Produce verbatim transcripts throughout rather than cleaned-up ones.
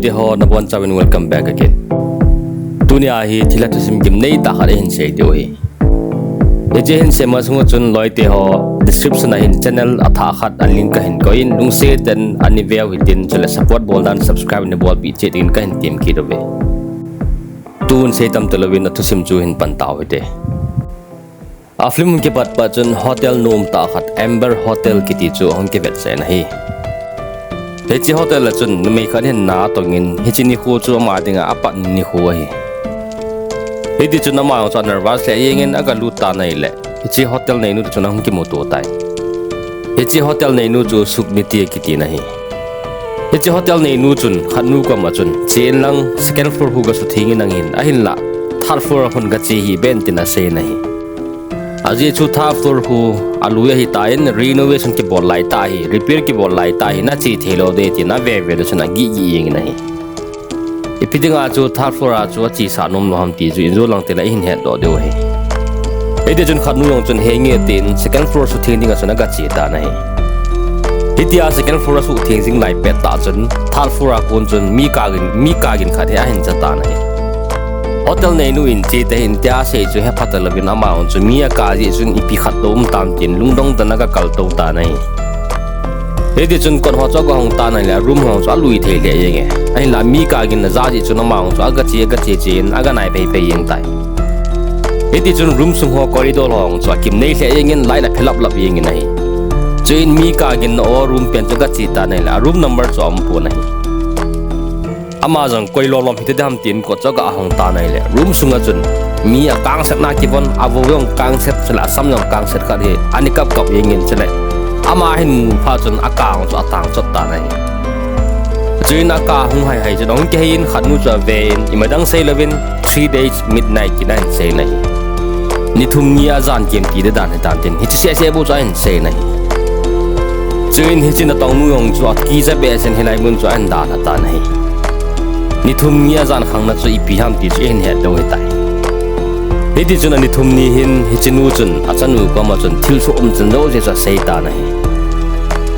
Te ho nabonchauvin welcome back again. Tunia hi thilha thusim gimnei tah khat ahin sei diu ahi. Hiche hin seima sunga chun loite ho description a hin channel athah khat a link kahin koiyin, lungset in ana veu hitin, chule support bol dan subscribe nabolpeh cheh dingin kahin temkit uve. Tun sei tam talouvin athusim chu hin pan tau hite. A film hung kipat pat chun hotel nom tah khat Amber Hotel kiti chu ahung kivetsah in ahi. Hiche hotel a chun numei khat hin na atongin hiche nikho chu ama dinga apat nikho ahi. Hitichun ama jong chu anervous lheh jengin agalut tan ahile, hiche hotel neinu toh chun ahung kimuto tai. Hiche hotel neinu chu Sukniti akitin ahi. Hiche hotel neinu chun khatnu koma chun, che inlang second floor khu gasutheng in nang hin, ahinla third floor a khun gache hih beh in tin aseiyin ahi. Ajeh chu third floor khu alui ahitan, renovation kibol laitah ahi, repair kibol laitah ahi, nache theilou ding tin aveve le chun agihgih jengin ahi. Ipi dinga chu third floor a chu achesah nomlou ham ti chu injo lang tile ihin hetdoh diu ahi. Hitichun khatnu jong chun henge tin second floor sutheng dinga chun agache tan ahi. Hitia second floor asuhtheng jing lai pettah chun third floor a kon chun mi kagin, mi kagin khat hi ahin ja tan ahi. Hotel neinu in che tahih in tia asei chu hepha talouvin ama jong chu mi akah jeh chun ipi khat toh um tam tin lungdong tah in agakaltou tan ahi. Hitichun kot ho chu agahong tan ahile room ho chu alui thei lheh jenge. Ahinla mi kagin aja jeh chun ama jong chu agache, agache che in aganai phei phei jeng tai. Hitichun room sung ho corridor ho jong chu agimnei lheh jengin light aphelap lap jengin ahi. Chuin mi kagin na o room pen chu agache tan ahile a room number chu aumpon ahi. Ama jong koi lom lom hite ding ham tin kot chu agahong tan ahile room sunga chun mi akangsetna kivon, avou jong kangset chule asam jong kangset khat hi ana kap kap jengin chule ama ahin mu phat chun akah jong chu atang chot tan ahi. Chuin akah hung haihai chun ahung kiheiyin khatnu chu avein imadang seilouvin three days midnight kin ahin seiyin ahi. Ni thum ni ajan kem ti dan hitan tin hiche sehseh bou chu ahin seiyin ahi. Chuin hiche natongnu jong chu akija behseh in hilai mun chu ahin dalha tan ahi. Ni thum ni ajan khangna chu ipi ham ti chu ihin hetlou ahitai. Hitichun ani thum ni hin hichenu chun achanu koma chun thilsoh umchan jouse chu asei tan ahi.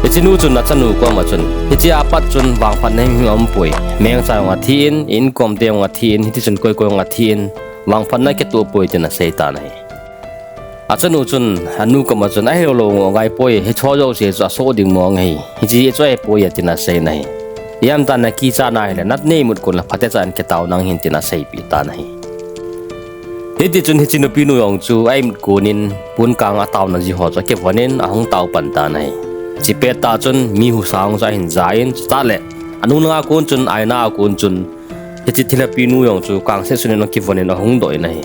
Hichenu chun achanu koma chun hichea pat chun vangphatna himhim aumpoi, mengcha jong athin, inkom te jong athin, hitichun koi koi jong athin, vangphatna kitoh poi tin asei tan ahi. Achanu chun anu koma chun ahilou lou ngoh ngaipoi, hicheho jouse chu asoh ding mong ahi, hiche chu ahipoi atin aseiyin ahi. Ijemtia nakicha nahile nanei mut kon le phatecha in kitao nang hin tin aseipeh tan ahi. Hitichun hiche nupinu jong chu a-imut konin ponkang ataona ji ho chu akivonin ahung tao pan tan ahi. Hiche pettah chun mi husa jong chu ahin ja in chutah le anung langa kon chun aina a kon chun hiche thilhapinu jong chu kangset sunin akivonin ahung doh in ahi.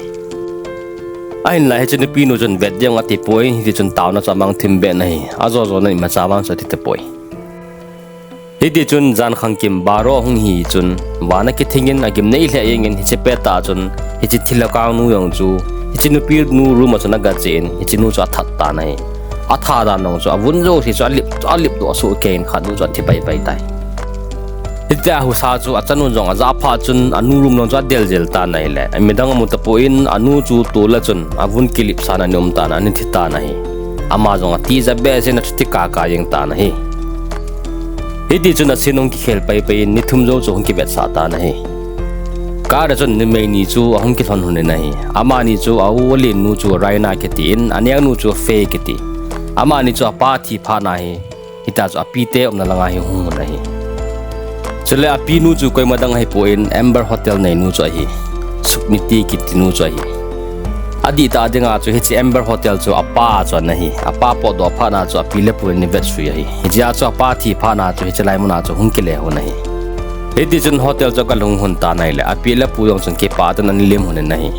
Ahinla hiche nupinu chun vet ding atipoi, hitichun taona chu amang thim beh in ahi. Ajo jo nan imacha vang chu ati tapoi. Hitichun jan khangkim baro ahung hi chun van akithingin agimnei lheh jengin hiche pettah chun hiche thilhakangnu jong chu hiche nupinu room a chun agache in hichenu chu athat tan ahi. Atha dan jong chu avun jouse chu alip, alipdoh sohkei in khatnu chu athi paipai tai. Hitia husa chu achanun jong ajah phat chun anu room lang chu adel jel tan ahile, midang amu tapon anu chu tol a chun avun kilipsan ana um tan, ana thi tan ahi. Ama jong atija behseh in athuti kaka jeng tan ahi. Hitichun asin ahung kikhel paipai in ni thum jou chu ahung kivetsah tan ahi. Car a chun numei ni chu ahung kilhon lhonin ahi. Amani chu a-u alennu chu Raina kitin, anengnu chu Faye kiti. Amani chu apa thi phatna hi hitia chu apite umna langa hi hung un ahi. Chule apinu chu koima dang ahipon Amber Hotel neinu chu ahi. Sukniti kitinu chu ahi. Adihtah dinga chu hiche Amber Hotel chu apa chu ana hi. Apa potdoh phatna chu api le pu in ana vetsui ahi. Hijeh a chu apa thi phatna chu hiche lai muna chu hung kile lhon ahi. Hitichun hotel chu akalhung lhon tan ahile api le apu jong chun kipah tah in ana lim lhonin ahi.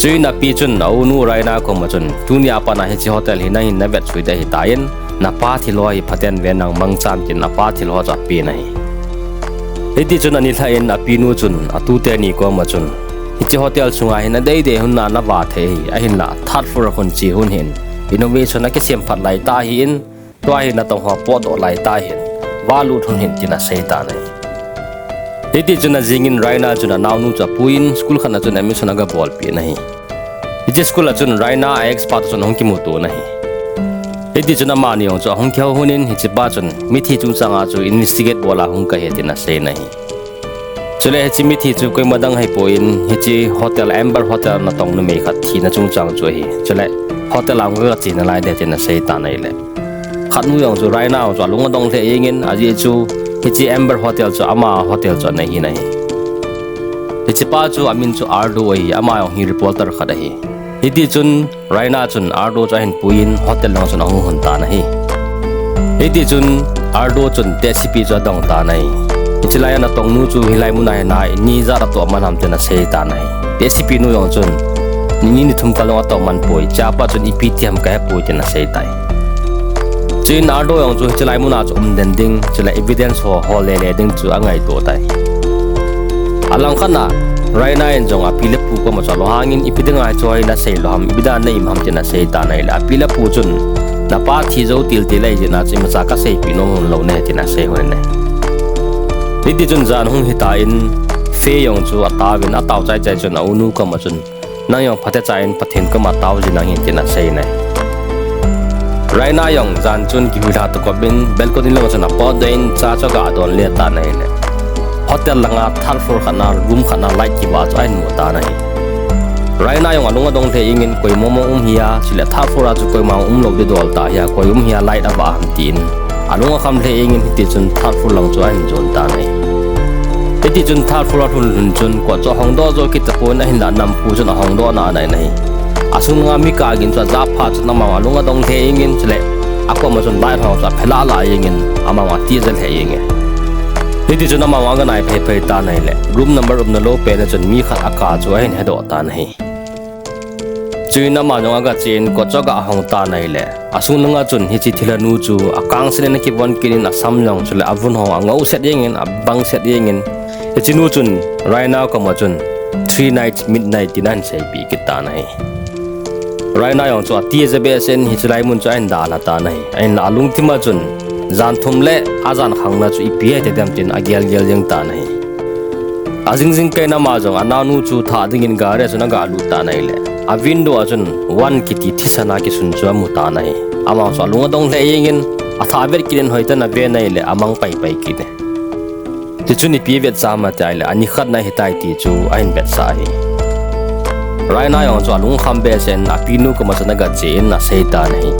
Chuin api chun a-unu Raina koma chun, tunia pat a hiche hotel hi nangin navetsui ding ahitan, napa thilho hi phaten ve nang mangchan tin apa thilho chu apen ahi. Hitichun anilhah in apinu chun atute ni koma chun, hiche hotel sunga hin adeidei hon nava thei ahi, ahinla third floor a khun che hon hih in, renovation akisem phat laitah ahin, tua hi natong ho potdoh laitah ahin, valut hon hih in tin aseitan ahi. Hitichun ajingin Raina chun anaonu chu apuiyin school khat a chun admission agabolpeh in ahi. Hiche school a chun Raina a-ex pa toh chun ahung kimuto in ahi. Hiti chun amani jong chu ahung kihou lhonin, hiche pa chun mithi chungchang a chu investigate bol a hung kahi tin asei in ahi. Chule hiche mithi chu koima dang ahipoi, hiche hotel, Amber Hotel natong numei khat thina chungchang chu ahi. Chule hotel a hung kaga che nalai ding tin asei tan ahile, khatnu jong chu, Raina jong chu alung adong lheh jengin, ajeh chu hiche Amber Hotel chu ama hotel chu ana hi in ahi. Hiche pa chu amin chu Ardo ahi, ama jong hi reporter khat ahi. Hiti chun Raina chun Ardo chu ahin puiyin hotel lang chun ahung lhun tan ahi. Hiti chun Ardo chun tehsepi chu adong tan ahi. Hiche laiya natong nu chu hilai muna hi nai ni ijat atoh man ham tin asei tan ahi. Tehsepi nu jong chun, ni ni ni thum kal jong atoh man poi, chapa chun ipi ti ham kahe poi tin asei tai. Chuin Ardo jong chu hiche lai muna chu um den ding, chule evidence ho, ho le le ding chu angaito tai. Alangkhat a, Raina in jong api le apu koma chu alunghangin, ipi dinga hichu hi nasei lou ham, ipi dinga na-im ham tin asei tan ahile, api le apu chun, napa thi jou til til ahijeh a chu imacha kaseipeh nom lou ahi tin asei lhonin ahi. Hiti chun jan hung hitan, Faye jong chu ataovin, atao chai chai chun aunu koma chun, nang jong phatecha in Pathen koma tao jing in tin asei in ahi. Raina jong jan chun kihuilha tokop in balcony lang chun apotdoh in cha chu aga don le tan ahile, hotel langa third floor khat na room khat na light kivah chu ahin mu tan ahi. Raina jong alung adong lheh jengin, koi mong mong um hia, chule third floor a chu koima um lou ding dol tah hia, koi um hia light avah ham tin, alung akham lheh jengin, hiti chun third floor lang chu ahin jon tan ahi. Hiti chun third floor a alhun lhun chun kot chu ahongdoh jou kit tapon, ahinlah namphu chun ahongdoh nai nai in ahi. Asung langa mi kah gin chu ajah phat chun ama jong alung adong lheh jengin, chule akoma chun light ho chu aphe lah lah jengin, ama jong atija lheh jenge. Hiti chun ama jong aga nai phei phei tan ahile, room number umna lou pen a chun mi khat akah chu ahin hedoh tan ahi. Chuin ama jong aga chen kot chu aga hong tan ahile, asung langa chun hiche thilha nu chu akangsen in akivon kit in, asam jong chule avun ho angou set jengin, abang set jengin, hiche nu chun Raina koma chun three nights midnight tin ahin seipeh kit tan ahi. Raina jong chu atija behseh in hiche lai mun chu ahin dalha tan ahi. Ahinla alungthim a chun jan thum le ajan khangna chu ipi ahi tadem tin agel gel jeng tan ahi. Ajing jing keiyin ama jong anaonu chu thah dingin gari a chun aga lut tan ahile, a window a chun Wan kiti thisan a kisun chu amu tan ahi. Ama chu alung adong lheh jengin, athah vet kit in hoitah in ave in ahile, amang pai pai kit e. Tichun ipi vetsa ham ati ahile, ani khat na ahitai ti chu ahin vetsah ahi. Raina jong chu alungkham behseh in apinu koma chun aga chen asei tan ahi.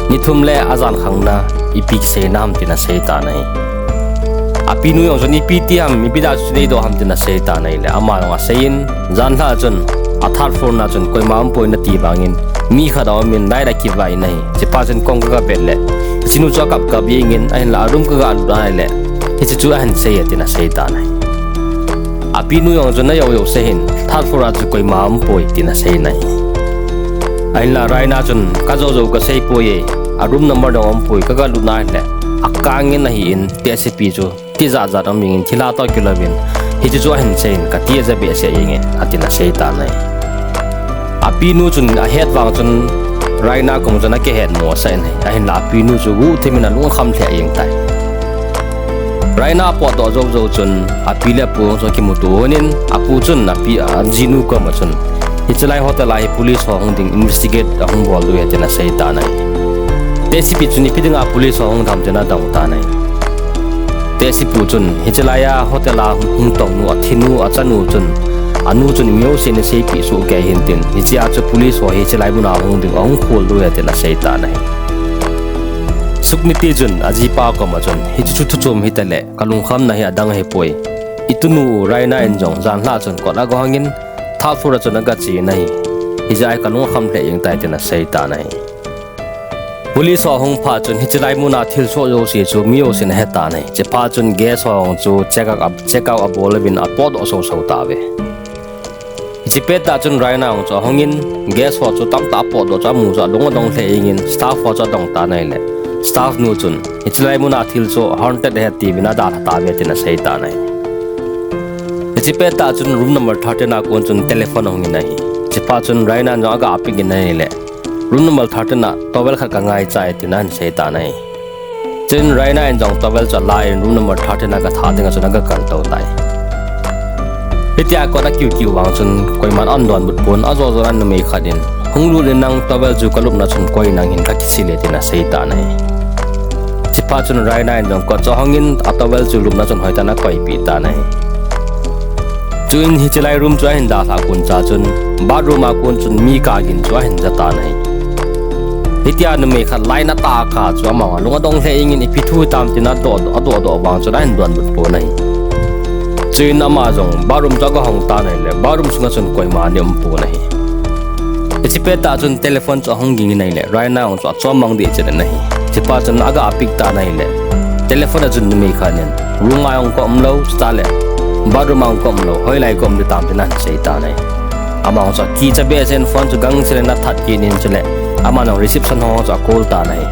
Ni thum le ajan khangna ipi kiseina ham tin asei tan ahi. Apinu jong chun ipi ti ham, ipi dia chu neidoh ham tin asei tan ahile, ama jong aseiyin, janlhah chun a third floor na chun koima umpoi nati vangin, mi khat aumin light akivah in ahi. Hichepa chun kong kaga vet le, hichenu chu akap kap jengin, ahinla a room kaga lut ahile, hiche chu ahin sei e tin asei tan ahi. Apinu jong chun ajou jou sah in, third floor a chu koima umpoi tin asei in ahi. Ahinla Raina chun kajou jou kasei poi e, a room number jong umpoi, kaga lut ahile, akangin ahin, tehsepi chu tijat jat um jengin thilha toh kilouvin, hiche chu ahin seiyin, katija behseh jenge, atin asei tan ahi. Apinu chun ahet vang chun Raina koma chun akihet mosah in ahi, ahinla apinu chu guhthim in alungkham lheh jeng tai. Raina apotdoh jou jou chun api le apu jong chu akimuto lhonin, apu chun api, ajinu koma chun, hichelai hotel a hi police ho hung ding investigate ahung bol diu ahi tin asei tan ahi. Tehsepi chun ipi dinga police ho hung dem tin adong tan ahi. Tehsepu chun hichelai a hotel a hung tongnu, athinu, achanu chun, anu chun mi jousen eiseipeh soh kei ahin tin, hichea chu police ho hi hichelai muna hung ding ahung khol diu ahi tin asei tan ahi. Sukniti chun ajipa koma chun, hiche chu thuchom hitale, kalungkhamna hi adang ahipoi. Itunu u Raina in jong janlhah chun kot aga hongin, third floor a chun aga chen ahi. Hijeh a hi kalungkham lheh jeng tai tin asei tan ahi. Police ho ahung phat chun hichelai muna thilsoh jouse chu mi jousen ahe tan ahi. Hichephat chun gas ho jong chu check up, check up abol uvin apotdoh sousou tauve. Hiche pettah chun Raina jong chu ahungin gas ho chu tamtah apotdoh chu amu chu alung adong lheh jengin staff ho chu adong tan ahile, staff nu chun hichelai muna thilsoh haunted ahi tiuvin adalha tauve tin asei tan ahi. Hiche pettah chun room number thirteen a kon chun telephone ahungin ahi. Hichephat chun Raina in jong aga pick in ahile, room number thirteen a towel khat kangaichai tin ahin sei tan ahi. Chuin Raina in jong towel chu alan room number thirteen a gathah dinga chun aga kaltou tai. Hitia kot akiu kiu vang chun koiman adonbut pon, ajo jo a numei khat in Hung lut in nang towel chu kalupna chun koi nang hin kakisei le, tin asei tan ahi. Chuphat chun Raina in jong kot chu ahong in a towel chu lupna chun hoitah in akoipeh tan ahi. Chuin hiche lai room chu ahin dalhah kon cha chun, bathroom a kon chun mi kagin chu ahin ja tan ahi. Hitia numei khat line a tah a kap chu ama lung adong lheh jengin, ipi thu hitam tin adoh, adoh doh vang chun ahin donbut pon ahi. Chuin ama jong bathroom chu aga hong tan ahile, bathroom sunga chun koima ana um pon ahi. Hiche pettah chun telephone chu ahung ging in ahile, Raina jong chu achom mang deh chet in ahi. Chuphat chun aga pick tan ahile, telephone a chun numei khat in, room a jong ka umlou, chuteng le bathroom a jong ka umlou, hoilai ka um ding tam tin ahin sei tan ahi. Ama jong chu akicha behseh in phone chu gangchel in athat kit in, chule ama jong reception ho chu acall tan ahi.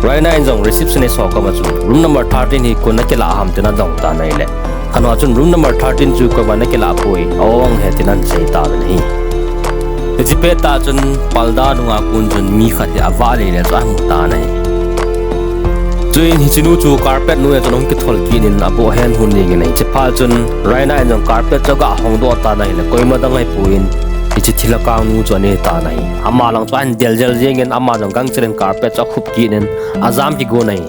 Raina in jong receptionist ho koma chun, room number thirteen hi koin nakilah ham tin adong tan ahile, khat ho chun room number thirteen chu koiman nakilah poi, a-ong ahi tin ahin sei tauvin ahi. Hiche pettah chun parda nunga kon chun mi khat hi avah lele chu amu tan ahi. Chuin hiche nu chu carpet noi a chun ahung kithol kit in aboh hen hon jengin ahi. Chuphat chun Raina in jong carpet chu aga hongdoh tan ahile, koima dang ahipon hiche thilha kang nu chu ana hi tan ahi. Ama lang chu ahin del jel jengin, ama jong gangchel in carpet chu akhup kit in ajam kigon ahi.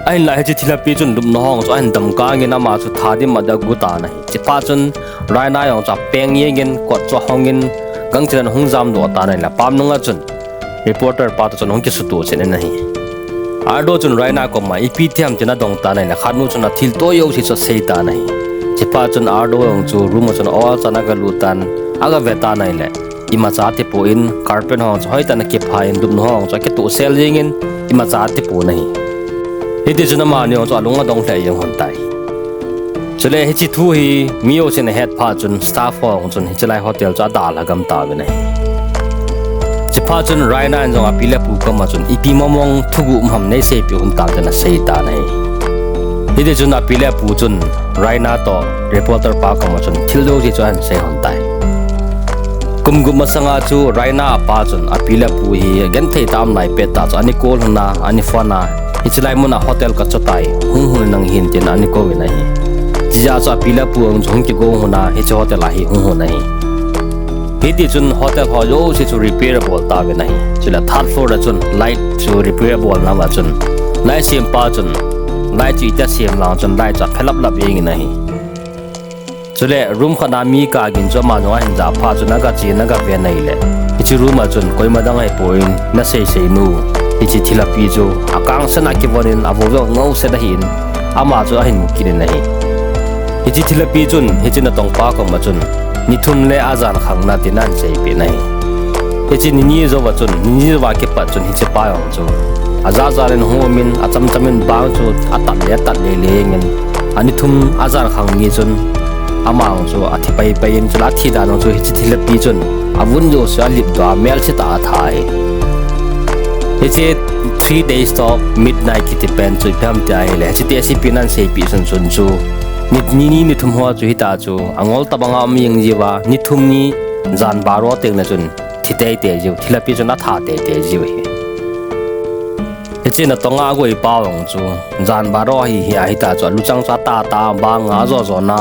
Ahinlah hiche thilhapi chun lupna ho chu ahin damkang in ama chu tha dim a ding agot tan ahi. Chuphat chun Raina jong chu apeng jengin kot chu ahong in gangchel in ahung jamdoh tan ahile, apam nunga chun reporter pa toh chun ahung kisutoh chet in ahi. Ardo chun Raina koma ipi ti ham tin adong tan ahile, khat nu chun athilto jouse chu asei tan ahi. Chuphat chun Ardo jong chu room a chun olchan aga lut tan, aga ve tan ahile, imacha atipon, carpet ho chu hoitah in akipha in, lupna ho chu akitoh sel jengin, imacha atipon ahi. Hitichun amani jong chu alung adong lheh jeng lhon tai. Chule hiche thu hi mi jousen ahet phat chun staff ho jong chun hiche lai hotel chu adalha gam tauvin ahi. Chuphat chun Raina in jong api le apu koma chun ipi mong mong thuguh um ham neiseipeh un tam tin asei tan ahi. Hitichun api le apu chun Raina toh reporter pa koma chun thil jouse chu ahin sei lhon tai. Kum gup masanga chu Raina apa chun api le apu hi agenthei tah a um lai pettah chu ana call lhon a, ana phone a, hiche lai muna hotel kachotai, hung hon in nang hin tin ana kouvin ahi. Chujeh chun api le apu jong chu hung kigo lhon a, hiche hotel a hi hung lhon ahi. Hitichun hotel ho jouse chu repair abol tauvin ahi. Chule third floor a chun light chu repair abolnauva chun, light sempa chun light chu iti asem vang chun light chu aphelap lap jengin ahi. Chule room khat a mi kagin chu ama jong ahin jah phat chun aga chen aga ven ahile, hiche room a chun koima dang ahipon, nasei sei nu, hiche thilhapi chu akangsan a kivon in avoveu ngauset ahin, ama chu ahin mu kit in ahi. Hiche thilhapi chun hiche natongpa koma chun ni thum le ajan khangna tin ahin seipeh in ahi. Hiche ni ni jouva chun, ni ni jouva kipat chun hichepa jong chu ajat jat in hung um in, acham cham in bang chu atat le atat lele jengin, ani thum ajan khang ni chun ama jong chu athi pai pai in, chule athi dan jong chu hiche thilhapi chun avun jouse alipdoh a melsetah a atha ahi. Hiche three days to midnight kiti pen chu ipi ham ti ahile, hiche tehsepi in ahin seipeh sunsun chu ni ni ni thum ho chu hitah chu angol tobanga um jeng jiuva, ni thum ni jan baro tengle chun thi teitei jiu, thilhapi chun atha teitei jiu ahi. Hiche natonga agoipa jong chu jan baro ahi hia, hitah chu aluchang chu atah tah a, banga ajo jona,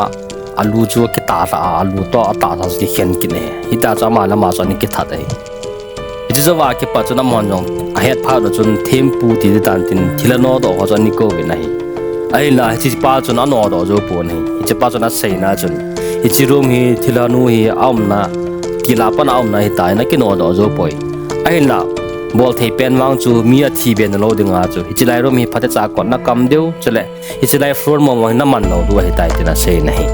alu chu akitah lhah a, alu toh atah lhah chu kikhen kit ahi. Hitah chu ama le ama chu ana kithat ahi. Hiche jouva kipat chun amahon jong ahet phat u chun thempu ti ding tan tin thilha nodoh ho chu ana kouvin ahi. Ahinla hichepa chun anodoh jou pon ahi. Hichepa chun aseina chun, hiche room hi thilhanu hi aumna, kilah a pat a aumna ahitai, nakinodoh jou poi. Ahinla bolthei pen vang chu mi athi be nalou dinga chu hiche lai room hi phatecha kot nakam diu, chule hiche lai floor mong mong hi naman lou diu ahitai tin asei in ahi.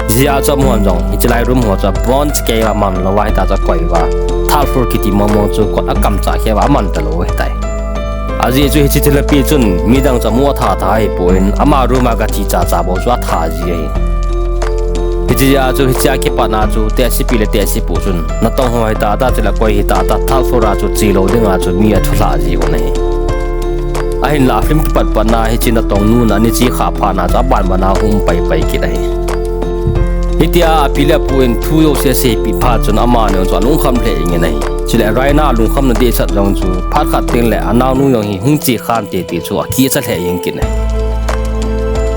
Hijeh a chu amahon jong hiche lai room ho chu abon cheh keiuva aman louva, hitah chu akoi uva, third floor kiti mong mong chu kot akamcha kheh uva aman talou ahitai. Ajeh chu hiche thilhapi chun midang chu amu atha tha ahipon, ama room a gache cha cha bou chu atha ji ahi. Hiche jeh a chu hichea kipatna chu tehsepi le tehsepu chun natong ho hitah tah chule koi hitah tah third floor a chu chelou dinga chu mi athulhah jiuvin ahi. Ahinla film kipat patna hiche natong nun ana che khah phatna chu aban ban a hung um pai pai kit ahi. Hitia api le apu in thu jouse aseipeh phat chun amani jong chu alungkham lheh jengin ahi. Chule Raina alungkhamna dehset jong chu phat khat tengle anaonu jong hi hung che khan te ti chu akicha lheh jeng kit ahi.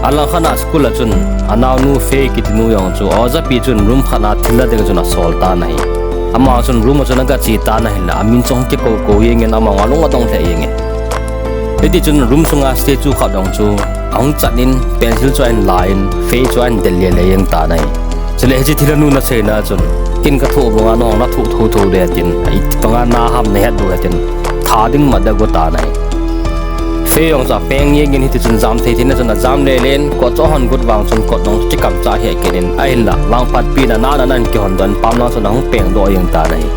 Alangkhat a school a chun anaonu Faye kiti nu jong chu ojapi chun room khat a thilha ding chun asol tan ahi. Ama chun room a chun aga che tan ahinla, amin chu ahung kikou kou jengin, ama alung adong lheh jengin. Hiti chun room sunga statue khat jong chu ahung chan in, pencil chu ahin la in, Faye chu ahin del le le jeng tan ahi. Chule hiche thilha nu naseina chun, ken kathoh banga nahung nathoh thotho ding atin, iti banga naham nahet diu atin, tha ding mat ding ago tan ahi. Faye jong chu apeng jengin hiti chun jam thei thei na chun ajam le le in, kot chu ahon got vang chun kot jong chu kikam cha hi akit in, ahinla vangphat pi na na na in kihon doh in, pam lang chun ahung peng doh jeng tan ahi.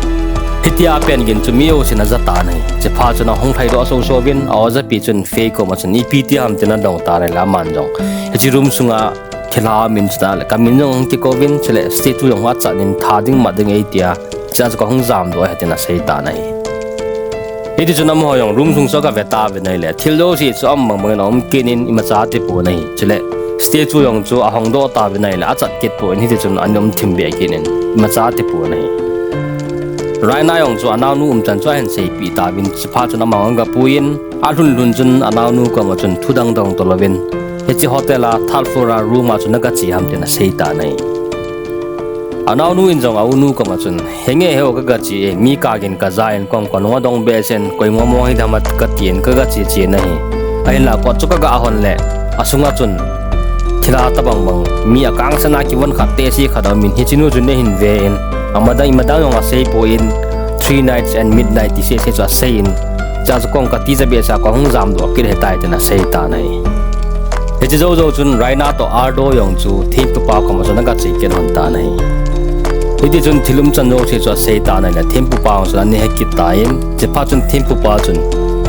Hitia apen gin chu mi jousen aja tan ahi. Chuphat chun ahung lhai doh soso uvin, a oja pi chun Faye koma chun ipi ti ham tin adong tan ahile aman jong, hiche room sunga thilha min chu tale, kamin jong ahung kikou vin, chule statue jong achan in tha ding mat ding eitia, chua chu kahung jam doh ahi tin asei tan ahi. Hiti chun amaho jong room sung chu aga ve tauvin ahile, thil jouse chu um bang bangin aum kit in imacha ati pon ahi. Chule statue jong chu ahong doh tauvin ahile, achat kit pon, hiti chun ana um thim be kit in imacha ati pon ahi. Raina jong chu anaonu umchan chu ahin seipeh tauvin, chuphat chun ama jong aga pui in, alhun lhun chun anaonu koma chun thu dang dong tolouvin, hiche hotel a third floor a room a chun naga che ham tin asei tan ahi. Anaonu in jong aunu koma chun, henge, heu kaga che e, mi kagin kaja in kom kalung adong behseh in, koi momo hidam a kati in kaga che che nahi. Ahinla kot chu kaga hon le, asunga chun thilha tabang bang, mi akangsan a kivon khat tesi khat aumin, hiche nu chun neihin ve in, amadang imadang jong asei poi in, three nights and midnight ti sese chu asei in, chua chu kom katija behseh a kahung jam doh kit ahitai tin asei tan ahi. Hiche jou jou chun Raina toh Ardo jong chu thempupa koma chun aga che kit lhon tan ahi. Hiti chun thil umchan jouse chu asei tan ahile, thempupa jong chun ana he kit tan, chuphat chun thempupa chun,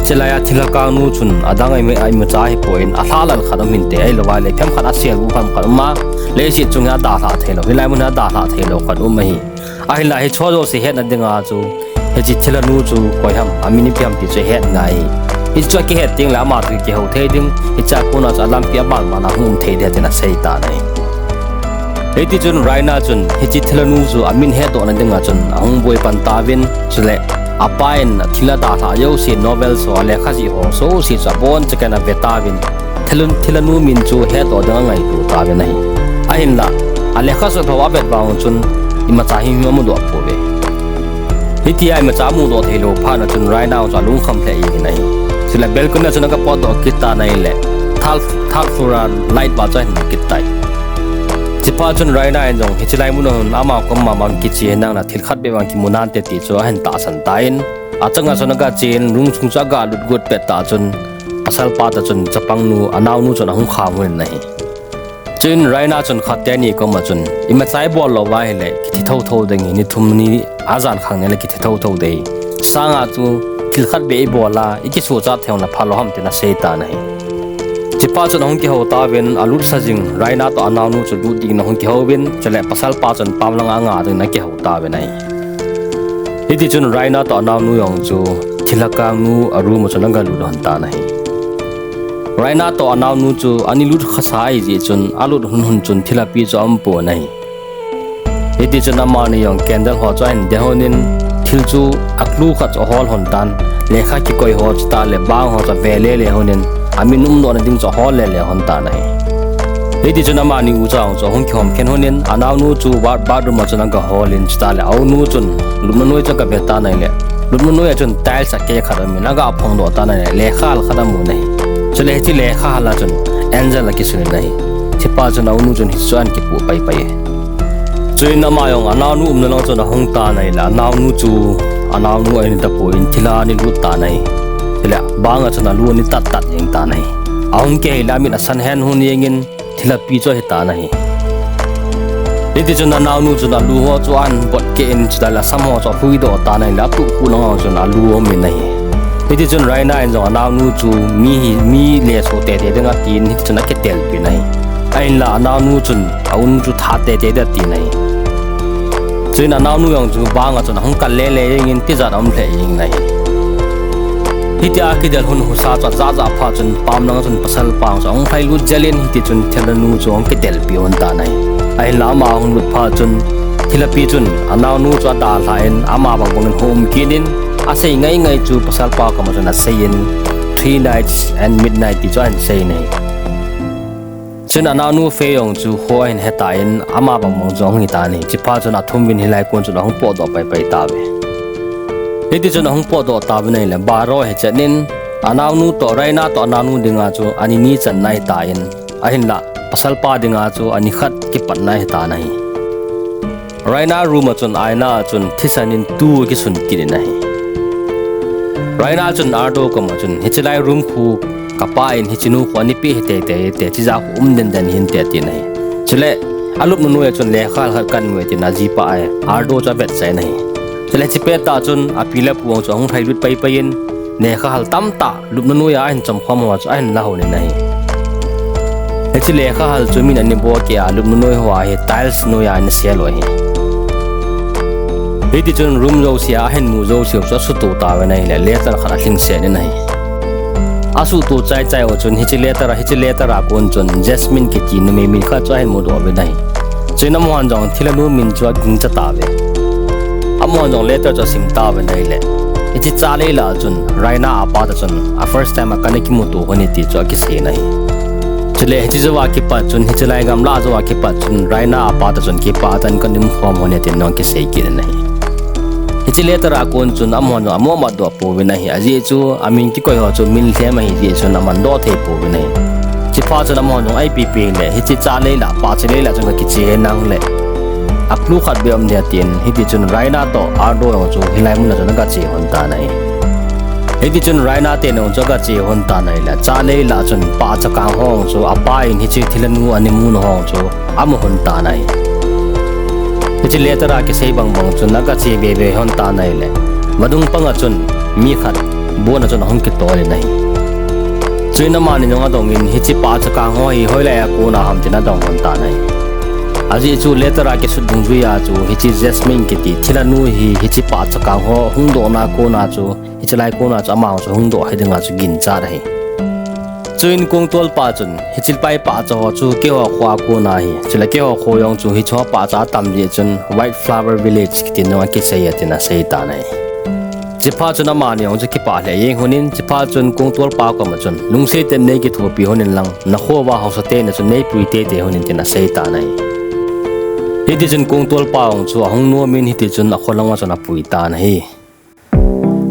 chulai a thilha kangnu chun adang a ima, imacha hipoi in, alhalal khat um hinte, ahilou le themkhat asel u khat um a, leiset chung hi adalhah theilou, hilai mun hi adalhah theilou khat um ahi. Ahinla hicheho jouse hetna dinga chu, hiche thilha nu chu koi ham, amin ipi ham ti chu het ngai ahi. Hiche chu akihet tengle ama thu kihou thei ding, hichea kona chu alampi aban ban a hung um thei ding tin asei tan ahi. Hiti chun Raina chun hiche thilha nu chu amin hetdohna dinga chun ahung boi pan tauvin, chule apa in thil adalhah jouse, novels ho, alekha jih ho jouse chu abonchauvin ave tauvin, thilha, thilha nu min chu hetdoh ding angaito tauvin ahi. Ahinla, alekha sut ho avet vang chun imacha himhim amudoh pouve. Hitia imacha amudoh theilou phat na chun Raina chu alungkham lheh jengin ahi. Chule balcony a chun aga potdoh kit tan ahile, third, third floor a light bulb chu ahin mu kit tai. Chuphat chun Raina in jong hiche lai mun a hung ama kom mama kiche henlang na thil khat beh vang kimu nante ti chu ahin tahsan tan, achanga chun aga chen, room sung chu aga lut got pet tah chun, pasalpa toh chun chapangnu, anaonu chun ahung kham lhon in ahi. Chuin Raina chun khatvei ni koma chun, imacha ibol lou uva ahile, kithi thotho ding ahi, ni thum ni ajan khang nile kithi thotho ding ahi. Sanga chu thil khat beh ibol a, ikisuhchat thei le phalou ham tin asei tan ahi. Chuphat chun ahung kihou tauvin, alut sa jing Raina toh anaonu chu lut dingin ahung kihouvin, chule pasalpa chun pam langa anga dingin akihou tauvin ahi. Hiti chun Raina toh anaonu jong chu thilha kangnu a room a chun aga lut lhon tan ahi. Raina toh anaonu chu ana lut khasa ahijeh chun alut lhon lhon chun thilhapi chu aumpon ahi. Hiti chun amani jong candle ho chu ahin de lhon in, thil chu a clue khat chu ahol lhon tan, lekha kikoi ho chuteng le bang ho chu ave le le lhon in, amin umdohna ding chu ahol le le lhon tan ahi. Hiti chun amani ucha jong chu ahung kihom khen lhon in, anaonu chu bath, bathroom a chun aga hol in, chuteng le aunu chun lupna noi chu aga ve tan ahile, lupna noi a chun tiles akeh khat aumin aga phong doh tan ahile, lekha hal khat amun ahi. Chule hiche lekha hal a chun angel akisun in ahi. Chuphat chun aunu chun hichu ahin kipuh pai pai e. Chuin ama jong anaonu umna lang chun ahung tan ahile, anaonu chu anaonu ahi tapon thilha ana lut tan ahi. Chule bang a chun alu ana tat tat jeng tan ahi. Ahung kihei le amit asan hen lhon jengin thilhapi chu ahi tan ahi. Hiti chun anaonu chun alu ho chu ahin bot keh in, chuteng le asam ho chu ahuidoh tan ahile, atup khu lang a chun alu aumin ahi. Hiti chun Raina in jong anaonu chu mi hi, mi lesoh tete ding atin, hiti chun akitelpin ahi. Ahinla anaonu chun aunu chu that tete ding atin ahi. Chuin anaonu jong chu bang a chun ahung kal le le jengin tijat aum lheh jengin ahi. Hitia kidel lhon husa chu ajah jah phat chun pam lang a chun pasalpa chu ahung lhailut jel in, hiti chun thilhanu chu ahung kidelpi lhon tan ahi. Ahinla ama ahung lut phat chun thilhapi chun anaonu chu adalhah in ama bang bangin hung um kit in, asei ngai ngai chu pasalpa koma chun asei in, three nights and midnight ti chu ahin sei in ahi. Chun anaonu Fei jong chu kho ahin hetan, ama bang bang jong hung hitan ahi. Chuphat chun athum uvin hilai kon chun ahung potdoh paipai tauve. Hiti chun ahung potdoh tauvin ahile, Barrow ahi chet in, anaonu toh, Raina toh anaonu dinga chu ani ni channa ahitan, ahinlah pasalpa dinga chu ani khat kipatna ahitan ahi. Raina room a chun aina a chun thisan in tu akisun kit in ahi. Raina chun Ardo koma chun, hiche lai room khu kapa in hiche nu khu ani pe hi teitei te, chija khu um denden hinte atin ahi. Chule alupna noiya chun lekha hal khat kahin mui tin ajipa ahi, Ardo chu avetsah in ahi. Chule hiche pettah chun api le apu jong chu ahung lhailut paipai in, lekha hal tamtah lupna noiya ahin chom khom ho chu ahin la hon in ahi. Hiche lekha hal chu min ani bol kei a, lupna noi hoa hi tiles noiya ana sel u ahi. Hiti chun room jousea ahin mu jouseu chu asuhtoh tauvin ahile, letter khat alhingset in ahi. Asuhtoh chaichai u chun hiche letter a, hiche letter a kon chun Jasmine kiti numei min khat chu ahin mudoh uvin ahi. Chuin amahon jong thilhanu min chu agingcha tauve. Amahon jong letter chu asim tauvin ahile, hiche Charley lah a chun Raina apa toh chun a first time a kana kimuto u ahi ti chu akisei in ahi. Chule hiche jouva kipat chun, hiche lai gamla jouva kipat chun Raina apa toh chun kipah tah in kana umkhom u ahi tin jong akisei kit in ahi. Hiche letter a kon chun amahon jong amohmat doh pouvin ahi, ajeh chu amin kikoi ho chu min lhem ahi jeh chun amandoh thei pouvin ahi. Chuphat chun amahon jong ipi ipi hile hiche Charley lah, pahcha lei lah chun kakiche henlang le a clue khat beh um ding atin, hiti chun Raina toh Ardo jong chu hilai mun a chun agache lhon tan ahi. Hiti chun Raina te jong chu agache lhon tan ahile, Charley lah chun pahcha kang ho jong chu apa in hiche thilhanu ani muna ho jong chu amu lhon tan ahi. Hiche letter a kisei bang bang chun agache bebe lhon tan ahile, vadung panga chun mi khat bon a chun ahung kitol in ahi. Chuin amani jong adong in hiche pahcha kang ho hi hoilai a kona ham tin adong lhon tan ahi. Ajeh chu letter a kisut dungjuia chu hiche Jasmine kiti thilhanu hi hiche pahcha kang ho hungdohna kona chu, hiche lai kona chu ama jong chu hungdoh hi dinga chu ginchat ahi. Chuin kongtolpa chun, hiche pai pahcha ho chu keiho kho a kona ahi, chule keiho kho jong chu hicheho pahcha atam jeh chun White Flower Village kitin jong akisei e tin asei tan ahi. Chuphat chun amani jong chu kipah lheh jeng lhon in, chuphat chun kongtolpa koma chun, lungset tah in neikithopi lhon in lang, nakho uva haosa teni chun neipui teitei lhon in tin asei tan ahi. Hiti chun kongtolpa jong chu ahung nom in, hiti chun akho langa chun apui tan ahi.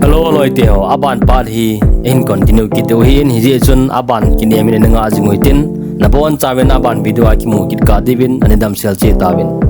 Hello, loi teho, aban part hi eihin continue kit diu ahin, hijeh chun aban kinem in ana ngah jing u hitin, nabonchauvin aban video a kimu kit kah diuvin ana damsel cheh tauvin.